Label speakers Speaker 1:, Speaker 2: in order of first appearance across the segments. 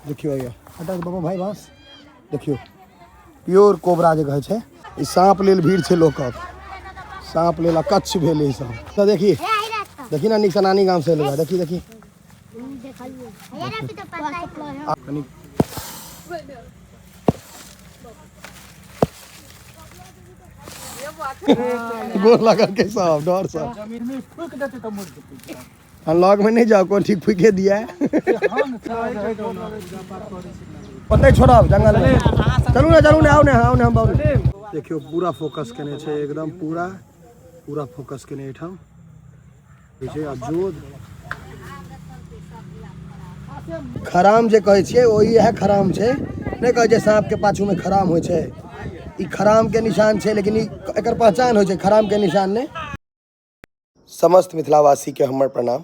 Speaker 1: देखियौ हैया हटा दे बाबा भाई बाँस। देखियौ प्योर कोबरा जे कहै छै। ई साँप लेल भीड़ छै लोकक, साँप लेल अकच्छ भेल ई सब। तऽ देखी देखी ना नीकसँ नानी गामसँ एलहुँ। देखी देखी कनी गोर लागल के सब डर सब।
Speaker 2: जमीन में फूक देते तो मर जेतै।
Speaker 1: हम लग में नहीं जाओ, कौन ठीक फूके दिया है। पता छोड़ब जंगल में। चलू ना चलू ना, आओ ना आओ ना, हम बाबू। देखियो पूरा फोकस केने छै एकदम, पूरा पूरा फोकस केने एठाम छै। आ जोध खराम जे कहै छियै ओ इएह खराम छै। नहि कहै छै साँप के पाछू में खराम होइ छै, ई खराम के निशान छै, लेकिन ई एकर पहचान होइ छै, खराम के निशान नहि। समस्त मिथिलावासी के हमर प्रणाम।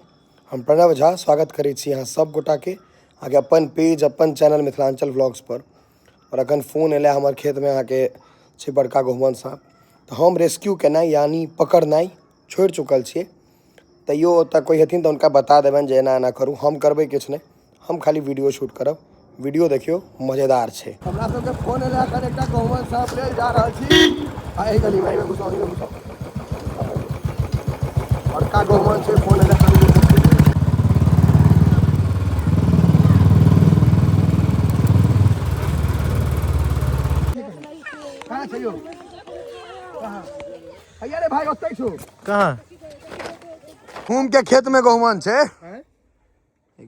Speaker 1: हम प्रणव झा स्वागत करै छी अहाँ सब गोटा के अहाँके अपन पेज अपन चैनल मिथिलांचल व्लॉग्स पर। और अखन फोन एलै हमर खेत में अहाँके छै बड़का गहुमन साँप, तऽ हम रेस्क्यू केनाइ यानी पकड़नाइ छोड़ि चुकल छियै। तैयो ओतऽ कोइ हेथिन तऽ हुनका बता देबनि जे एना एना करू, हम करबै किछु नहि, हम खाली वीडियो शूट करब। वीडियो देखियौ मजेदार छै। हमरा सबके फोन एलै अखन एकटा गहुमन साँप लेल जा रहल छी। आ एहि गली में, एहिमे घुसाउ, एहिमे घुसाउ। बड़का गहुमन छै, फोन एलै अखन। कहाँ छै यौ? कहाँ? हैया रे भाई, ओतै छौ।
Speaker 2: कहाँ?
Speaker 1: गहूम के खेत में गहुमन छै।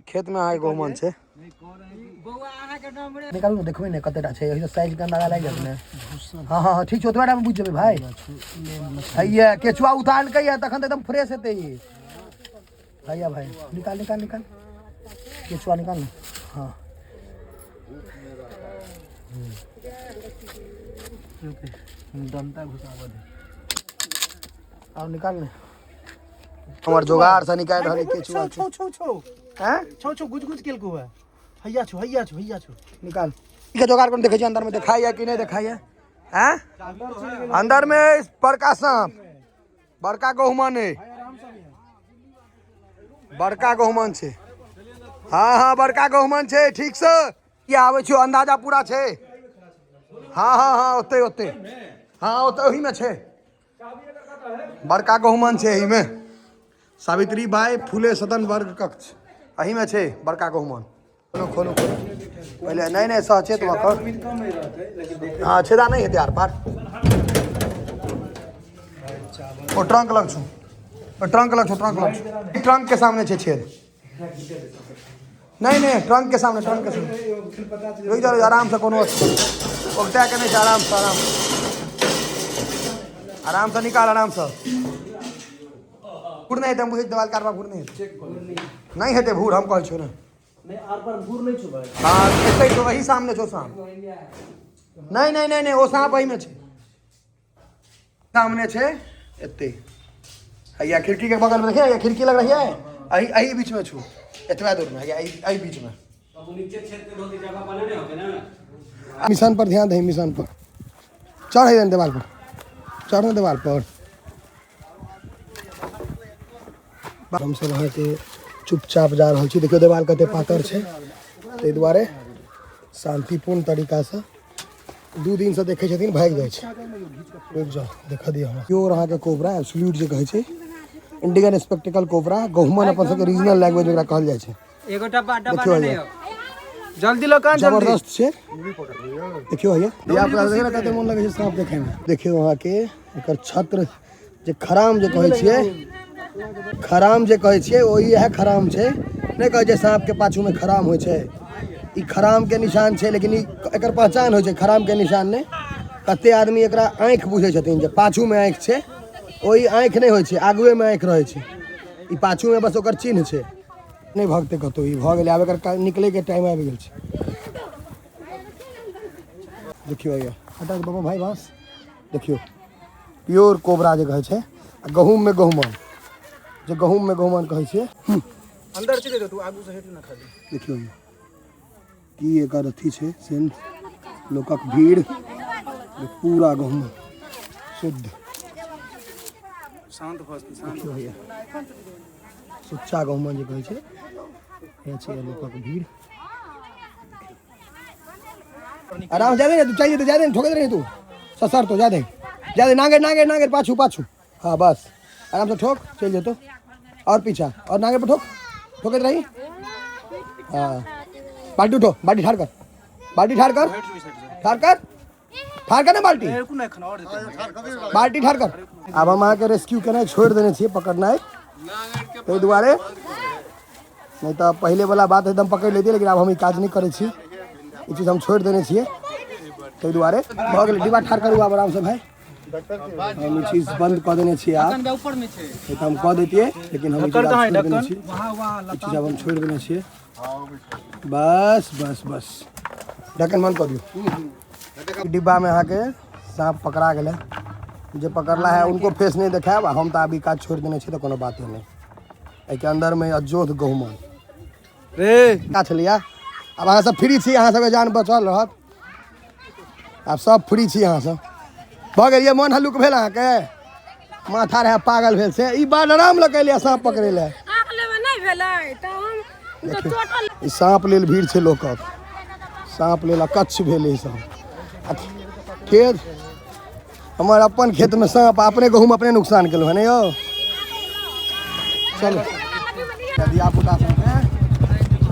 Speaker 1: खेत में अहाँके गहुमन छै। निकालू ने, देखबै ने कतेटा छै। एहि साइज के अंदाजा लागि जायत ने। हँ हँ हँ ठीक छै, ओतबा टामे बुझि जेबै भाई। हैया केचुआ उतारलकै या तखन तऽ एकदम फ्रेश हेतै ई। हैया भाई निकाल निकाल निकाल केचुआ निकाल ने। हँ
Speaker 2: डंटा घुसाबऽ दे।
Speaker 1: आब निकाल ने, हमर जोगाड़ से निकालि रहल है केचुआ।
Speaker 2: छौ छौ छौ
Speaker 1: हैं
Speaker 2: छौ छौ गुज गुज केलको है। हैया छौ हैया छौ हैया छौ।
Speaker 1: निकाल के जोगाड़ कोन देखै छी अंदर में देखाई है कि नहीं देखाई है? हैं अंदर में बड़का सांप, बड़का गहुमन है, बड़का गहुमन छै। हाँ हाँ बड़का गहुमन छै। ठीक से की आबै छियो, अंदाजा पूरा छै। हाँ हाँ हाँ ओते ओते, हाँ ओते ओही में छै बड़का गहुमन छै। एही में सावित्री बाई फूले सदन वर्ग कक्ष, एही में छै बड़का गहुमन। खोलो खोलो खोलो पहिले। नहीं नहीं सचेत भऽ कऽ। हाँ छेदा नहीं हेतै आर पार। ओ ट्रंक लग छौ, ओ ट्रंक लग छौ, ट्रंक लग छौ। ट्रंक के सामने छै छेद। नहीं नहीं ट्रंक के सामने, ट्रंक के सामने। रुक जाओ आराम से, कोनो ओकटा के नहीं छै। आराम से आराम आराम से निकाल, आराम से। भूर नहीं हेतै, हम बुझै छी देवाल कारबा भूर नहीं हेतै, नहीं हेतै भूर, हम कहै छियौ ने।
Speaker 2: नहीं आर पार भूर नहीं छौ भाई।
Speaker 1: हाँ एतै छौ, वही सामने छौ सांप। नहीं नहीं नहीं नहीं ओ सांप एहिमे छै, सामने छै एतै। हैया खिड़की के बगल में देखिए, हैया खिड़की लग रही है, एही एही बीच में छौ, एतबा दूर में हैया एही एही बीच में। मिशन पर ध्यान दही, मिशन पर चढ़ है देवाल पर, चढ़ ना देवाल पर। हमसब अहाँके चुपचाप जा रहल छी। देखियौ देवाल कते पातर छै, ताहि दुआरे शांतिपूर्ण तरीकासँ 2 दिनसँ देखै छथिन भागि जाइ छै। रुकि जाउ, देखऽ दिअ हमरा। प्योर अहाँके कोबरा, एब्सोल्यूट जे कहै छै, इंडियन स्पेक्टिकल कोबरा, गहुमन अपन सबके रीजनल लैंग्वेज एकरा कहल जाइ छै।
Speaker 2: एगो डब्बा डब्बा
Speaker 1: देखियौ
Speaker 2: नहीं
Speaker 1: हैया।
Speaker 2: हो। जल्दी लो कान जल्दी।
Speaker 1: जबरदस्त छै। देखियौ हैया, धिया पुता देखियौ ने कते मोन लगै छै साँप देखैमे। देखियौ अहाँके एकर छत्र जे खराम जे कहै छियै, खराम जे कहै छियै ओ इएह खराम छै। नहि कहै छै साँप के पाछू में खराम होइ छै, ई खराम के निशान छै, लेकिन ई एकर पहचान होइ छै, खराम के निशान नहि। कते आदमी एकरा आँखि बुझै छथिन जे पाछू में आँखि छै, ओहि आँखि नहि होइ छै, आगुए में आँखि रहै छै, ई पाछू में बस ओकर चिन्ह छै। नहि भगतै कतौ, ई भऽ गेलै। आब एकर निकलै के टाइम आबि गेल छै। देखियौ हैया हटा दे बाबा भाई बाँस। देखियौ प्योर कोबरा जे कहै छै, आ गहूम में गहुमन, जे गहूम में गहुमन कहै छियै।
Speaker 2: अंदर चलि जेतौ, तू आगू से हटि ना खाली।
Speaker 1: देखियौ की एकर अथी छै सेन, लोकक भीड़ पूरा गहुम शुद्ध।
Speaker 2: शांत भऽ जेतै, शांत।
Speaker 1: देखियौ हैया सुच्चा गहुमन जे कहै छै, हे छै लोकक भीड़। आराम से जा दे ने, तू चाहिए तो जा दे ने, ठोके दे रही तू ससर तो जा दे, जा दे। नांगे नांगे नांगे, पाछू पाछू। हाँ बस आराम से ठोक, चल जेतो। और पीछा और नांगे पर ठोक, ठोके रही। हाँ बाल्टी उठो, बाल्टी ठाड़ कर, बाल्टी ठाड़ कर, ठाड़ कर, ठाड़ कर ना बाल्टी, बाल्टी ठाड़ कर। आब हम अहाँके रेस्क्यू केनाइ छोड़ि देने छियै, पकड़नाइ, ताहि दुआरे नहि तऽ पहिले वाला बात एकदम पकड़ि लैतियै, लेकिन आब हम ई काज नहि करै छी, ई चीज हम छोड़ि देने छियै, ताहि दुआरे भऽ गेलै। डिब्बा ठाड़ करू आब आरामसँ भाय। हम ई चीज बंद कऽ देने छियै आब, नहि तऽ हम कऽ दैतियै, लेकिन हम ई चीज आब छोड़ि देने छी, ई चीज आब हम छोड़ि देने छियै। बस बस बस, ढक्कन बंद कऽ दियौ। डिब्बामे अहाँके साँप पकड़ा गेलै, जे पकड़ला है उनको फेस नहि देखायब। आ हम तऽ आब ई काज छोड़ि देने छी, तऽ कोनो बाते नहि। एहिके अन्दरमे अजोध गहुमन
Speaker 2: रे
Speaker 1: का छलैया। आब अहाँ सब फ्री छी, अहाँ सबके जान बचल रहत, आब सब फ्री छी अहाँ सब। भऽ गेल ये, मन हल्लुक भेल अहाँके? माथा रहै पागल भेल से ई बार आराम लऽ के एलियै साँप पकड़ै लए।
Speaker 3: आँख लेबे नहि भेलै तऽ हम तऽ चोटल।
Speaker 1: ई साँप लेल भीड़ छै लोकक, साँप लेल अकच्छ भेल ई सब। आ खेत हमर अपन खेतमे साँप, अपने गहूँम अपने नुकसान केलहुँ हँ ने यौ। चलू धियापुता सबके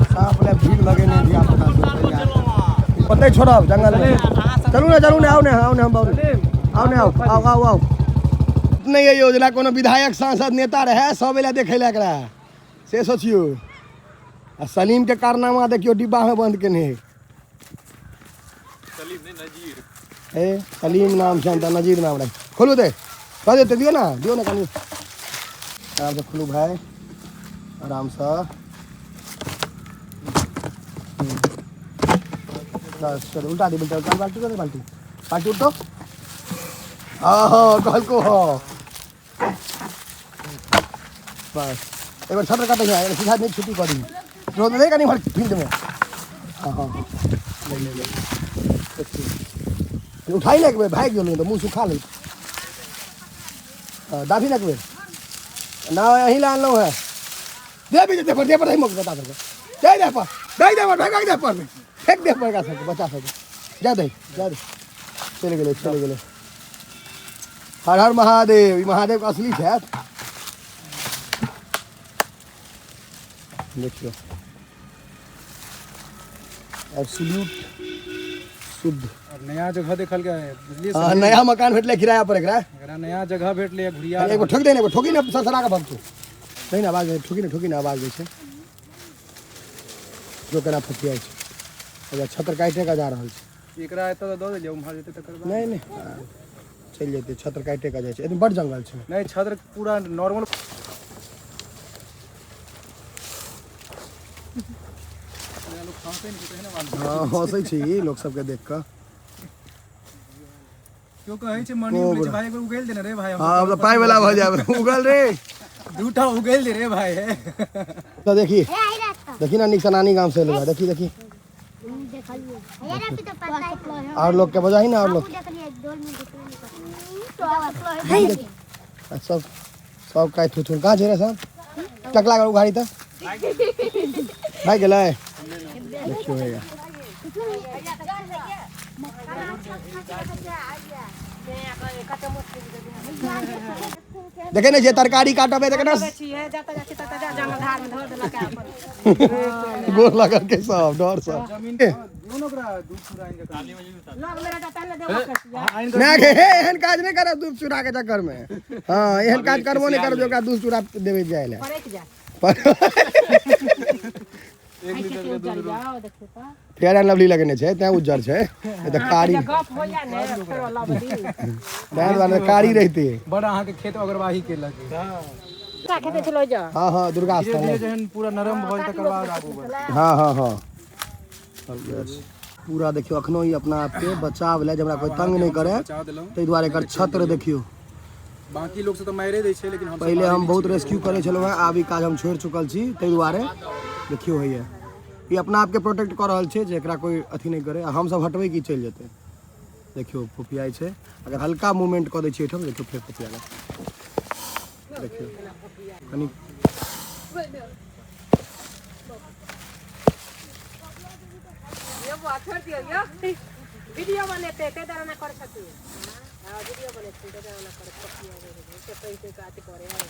Speaker 1: साँप लए भीड़ लगेने, धियापुता सब ओतहि छोड़ब जंगलमे। चलू ने, चलू ने, आउ ने, आउ ने, हम बाबू आउ ने, आउ आउ आउ आउ। नहि ये योजना कोनो विधायक सांसद नेता रहै सब एलै देखै लए एकरा, से सोचियौ। आ सलीम के कारनामा देखियौ, डिब्बामे बंद केने। ए सलीम नाम छै तऽ नजीर नाम रहै। खोलू दे, कह देते, दियौ ने, दियौ ने कनि आरामसँ खोलू भाय, आरामसँ। बस चलो, उल्टा दे, उल्टा उल्टा, बाल्टी दे, बाल्टी बाल्टी उल्टो। हाँ हाँ कहलको। हाँ बस एक बार छत्र काटे है, सीधा नहीं छुट्टी कर दी रोज नहीं कनी भर फील्ड में। हाँ हाँ हाँ, ले ले ले, उठाई ना एक बेर, भागि गेल तऽ मुँह सुखा ले। हाँ दाबी ना एक बेर ना, यहीं ला आनलहुँ है। दे भी दे पर, दे पर, मौका बता सके दे, दे पर, दे दे पर, भाग दे पर, फेंक दे पर, सबके बचा सके। जा दे, जा दे, चलि गेलै, चलि गेलै। हर हर महादेव। ई महादेव के असली छथि। देखियौ एब्सोल्यूट शुद्ध।
Speaker 4: अब नया जगह देखल गया है, बुझलिए?
Speaker 1: हाँ, नया मकान भेटलै किराया पर एकरा।
Speaker 4: एकरा नया जगह भेटलै है, घुरिया।
Speaker 1: अरे एगो ठोकि दे ने, एगो ठोकी ने, ससरा के भगतू नहीं ने, आवाज ठोकी ने, ठोकी ने, आवाज दै छै जो केना फसियाइ छै। अच्छा छत्र काटिए कऽ जा रहल छै।
Speaker 4: एकरा एतऽ दऽ देलियै, उम्हर जेतै तकर बाद।
Speaker 1: नहि नहि, चलि जेतै, छत्र काटिए कऽ जाइ छै, एहिमे बड़ जंगल छै।
Speaker 4: नहि, छत्र पूरा नॉर्मल।
Speaker 1: हँ हँसै छै ई लोक सबके देख कऽ।
Speaker 4: क्यों कहै छै मनी उगलै छै भाई, एक बेर उगेल देने रे भाई।
Speaker 1: हँ आब तऽ पाइ वाला भऽ जायब, उगल रे।
Speaker 4: दूटा उगेल दे रे भाई।
Speaker 1: तऽ देखी देखी ना, नीक से नानी गाम से एलहुँ। देखी देखी, और लोग के बजाही ना, और लोग सब सब काटि थुथुन। कहाँ छै रे सब? टकला कर उघाड़ी तऽ भागि गेलै। देखियौ हैया देखे नहि छियै तरकारी काटबै तऽ केना गोर लगल के सब डर सब ना गे। हे एहन काज नहि करब दूध चूड़ा के चक्कर में। हाँ एहन काज करबो नहि करब जे ओकरा दूध चूड़ा देबै जाय लए। फेयर एंड लवली लगेने छै तैं उज्जर छै, नहि तऽ कारी, तैं दुआरे कारी रहिते।
Speaker 4: बड़ अहाँके खेत ओगरवाही केलक।
Speaker 1: हाँ हाँ दुर्गा स्थान
Speaker 4: धीरे जहन पूरा नरम भऽ जेतै तकर बाद आगू बढ़।
Speaker 1: हाँ हाँ हाँ पूरा देखियौ, अखनो ई अपना आपके बचाव लए जे हमरा कोइ तंग नहि करे,
Speaker 4: बचा देलहुँ।
Speaker 1: ताहि दुआरे एकर छत्र देखियौ।
Speaker 4: बाकी लोक सब तऽ मारिए दै छै, लेकिन हम
Speaker 1: पहिले हम बहुत रेस्क्यू करै छलहुँ हेँ, आब ई काज हम छोड़ि चुकल छी। ताहि दुआरे देखियौ होइए ई अपना आपके प्रोटेक्ट कऽ रहल छै जे एकरा कोइ अथी नहि करे, आ हमसब हटबै कि चलि जेतै। देखियौ फुफियाइ छै, अगर हल्का मूवमेंट कऽ दै छियै एहिठाम, देखियौ फेर फुफिया। देखियौ कनि
Speaker 3: वीडियो बनेतै ताहि दुआरे एना करै छथिन। हँ, वीडियो बनेथिन ताहि दुआरे एना करै छथिन, से कहि कहि कऽ अथी करै हइ।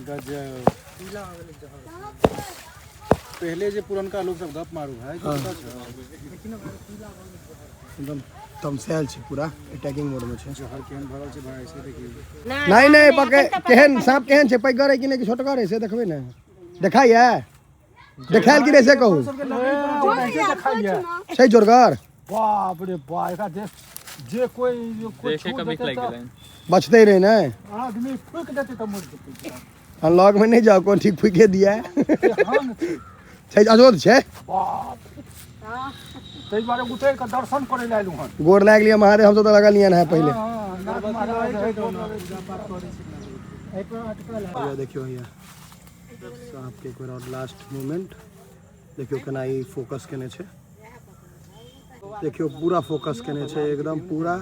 Speaker 4: गजब। पहले जे पुरनका लोग सब गप मारू भाई, पता छौ?
Speaker 1: एकदम तमसायल छै, पूरा अटैकिंग मोड में छै।
Speaker 4: जहर केहन भरल छै भाई, से देखियौ।
Speaker 1: नहि नहि, पके केहन साँप केहन छै, पैघगर है कि नहि कि छोटगर है, से देखबै ने। देखाइए, देखायल कि नहि से कहू। छै जोरगर।
Speaker 2: बाप रे बा, एकरा जे जे कोइ कोइ
Speaker 5: देखे
Speaker 2: छू
Speaker 5: के बिक
Speaker 2: देतै
Speaker 5: लागि
Speaker 2: तऽ
Speaker 5: गेलनि।
Speaker 1: बचते रहे ने।
Speaker 2: आदमी फूकि देतै तऽ मरि जेतै।
Speaker 1: अनलॉक में नहीं जाओ, कौन ठीक फूके दिया है।
Speaker 2: एहन छै।
Speaker 1: छै, अजोध छै।
Speaker 2: बाप, ताहि दुआरे उतरि कऽ दर्शन करै लए एलहुँ हन।
Speaker 1: गोर लागि लिअ महादेव, हमसब तऽ लगलियन है पहिले।
Speaker 2: हँ, नाथ महाराज है, गोर लगै छी। एहिपर अटकल है।
Speaker 1: भैया, देखियौ भैया, साँप के एक बेर और लास्ट मोमेंट देखियौ, केना ई फोकस केने छै। देखियौ, पूरा फोकस केने छै, एकदम पूरा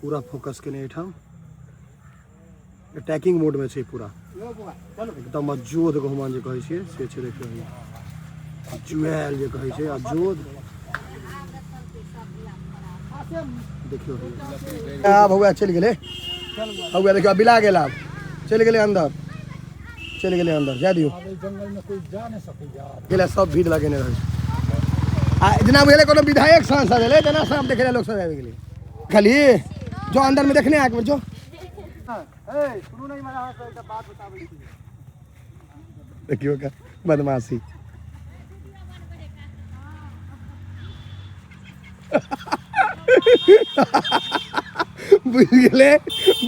Speaker 1: पूरा फोकस केने। एहिठाम अटैकिंग मोड में छै पूरा, एकदम अजोध गहुमन जे कहै छियै से छै। देखियौ भैया, जुएल जे कहै छै अजोध। देखियौ भैया, आब हौआ चलि गेलै। हौआ देखियौ, आब बिला गेल, आब चलि गेलै अन्दर, चलि गेलै अन्दर, जाय दियौ।
Speaker 2: आब एहि जंगलमे कोइ जा नहि सकैया।
Speaker 1: गेलै, सब भीड़ लगेने रहै छै। आ जेना बुझलै कोनो विधायक सांसद एलै, तेना साँप देखै लए लोक सब आबि गेलै। खाली जो अंदर में देखने आके जो।
Speaker 4: ए, सुनू ने, इम्हर अहाँके एकटा बात बताबै छी।
Speaker 1: देखियौ का बदमाशी। बुझि गेलै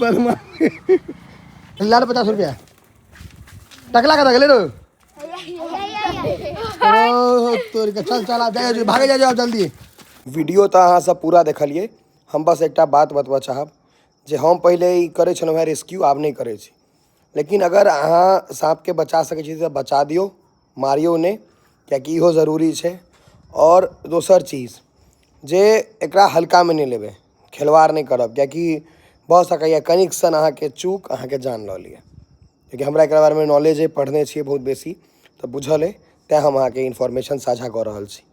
Speaker 1: बदमाशी। लाल 50 रुपया टकला कतऽ गेलै रो? ओ तोरी के, चल चल, आब जाइ, भागे जाइ, जाओ जल्दी। वीडियो तऽ अहाँ सब पूरा देखलियै। हम बस एकटा बात बतबऽ चाहब जे हम पहिले ई करै छलहुँ हेँ रेस्क्यू, आब नहि करै छी। लेकिन अगर अहाँ साँपके बचा सकै छी तऽ बचा दियौ, मारियौ नहि, किएकि इहो जरूरी छै। आओर दोसर चीज जे एकरा हल्कामे नहि लेबै, खेलवाड़ नहि करब, किएकि भऽ सकैए कनिक सन अहाँके चूक अहाँके जान लऽ लिअ। किएकि हमरा एकरा बारेमे नॉलेज अइ, पढ़ने छियै बहुत बेसी, तऽ बुझल अइ, तैँ हम अहाँके इन्फॉर्मेशन साझा कऽ रहल छी।